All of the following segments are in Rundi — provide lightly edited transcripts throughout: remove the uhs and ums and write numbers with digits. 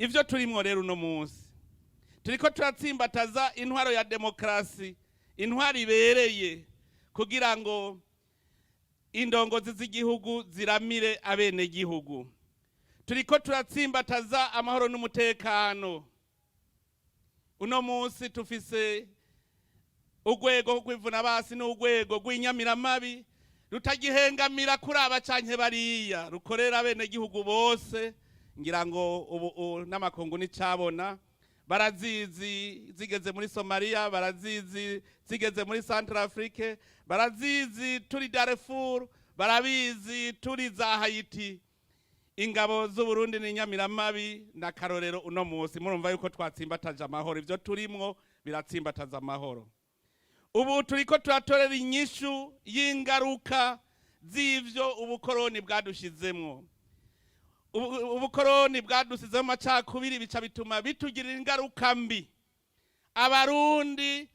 Ivyo turimwo rero uno munsi, turiko turatsimbataza intwaro ya demokarasi, intwaro ibereye kugira ngo indongozi z'igihugu ziramire abenegihugu. Turiko turatsimbataza amahoro n'umutekano. Uno munsi tufise urwego rw'ivunabasi n'urwego rw'inyamiramabi rutagihengamira kuri aba canke bariya, rukorera abenegihugu bose. Ngira ngo ubu n'amakungu n'icabona barazizi zigeze muri Somalia, barazizi zigeze muri Centrafrique, barazizi turi Darfur, barabizi turi za Haiti. Ingabo z'Uburundi n'inyamiramabi na karorero uno munsi. Murumva yuko twatsimbataje amahoro. Ivyo turimwo biratsimbataza amahoro. Ubu turiko turatorera inyishu y'ingaruka z'ivyo ubukoroni bwadushizemwo. Ubukoroni bwadusizemo amacakubiri, bica bituma bitugirira ingaruka mbi. Abarundi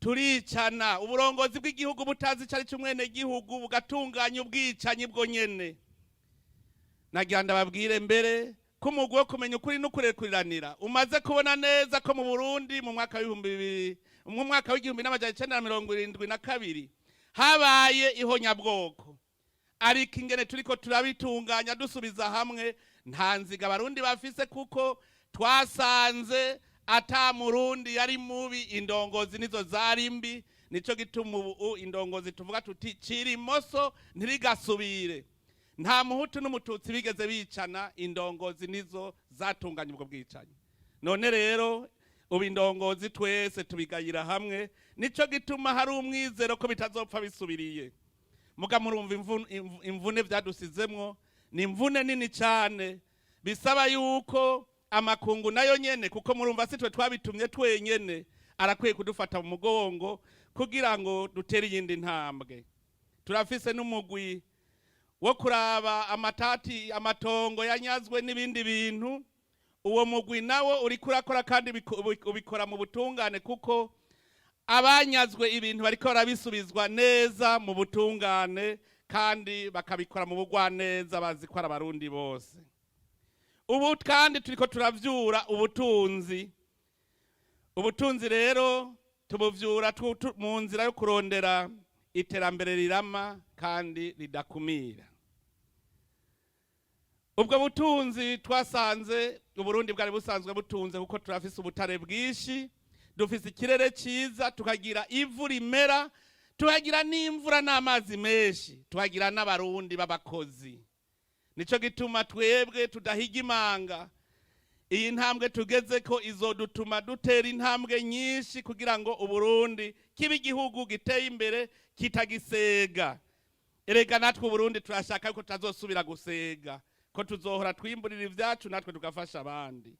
turicana, uburongozi bw'igihugu butazi icari c'umwenegihugu bugatunganya ubwicanyi bwo nyene. Nagira ndababwire mbere ko umugwi wo kumenya ukuri n'ukurekuriranira umaze kubona neza ko mu Burundi mu mwaka w'2000, mu mwaka w'1972 habaye ihonyabwoko. Ariko ingene turiko turabitunganya dusubiza hamwe, nta nziga Abarundi bafise, kuko twasanze ata Murundi yari mubi, indongozi nizo zari mbi. Nico gituma ubu indongozi tuvuga tuti cira imoso ntirigasubire. Nta Muhutu n'Umututsi bigeze bicana, indongozi nizo zatunganya ubwo bwicanyi. None rero ubu indongozi twese tubigayira hamwe, nico gituma hari umwizero ko bitazopfa bisubiriye. Muga murumva imvune vyadusizemwo ni imvune nini cyane, bisaba yuko amakungu nayo nyene, kuko murumva si twe twabitumye twenyene, arakwiye kudufata mu mugongo kugira ngo dutere iyindi ntambwe. Turafise n'umugwi wo kuraba amatati, amatongo yanyazwe n'ibindi bintu. Uwo mugwi nawo uriko urakora kandi ubikora mu butungane, kuko abanyazwe ibintu bariko barabisubizwa neza mu butungane, kandi bakabikora mu bugwaneza, bazi ko ari Abarundi bose. Ubu kandi turiko turavyura ubutunzi. Ubutunzi rero tubuvyura mu nzira yo kurondera iterambere rirama kandi ridakumira. Ubwo butunzi twasanze Uburundi bwari busanzwe butunze, kuko turafise ubutare bwinshi, dufise ikirere cyiza, tukagira ivu rimera, tukagira n'imvura n'amazi menshi, tukagira n'Abarundi b'abakozi. Nico gituma twebwe tudahiga imanga. Iyi ntambwe tugeze ko izodutuma dutera intambwe nyinshi kugira ngo Uburundi kibe igihugu giteye imbere kitagisega. Erega natwe Uburundi turashaka yuko tutazosubira gusega, ko tuzohora twimburira ibyacu natwe tugafasha abandi.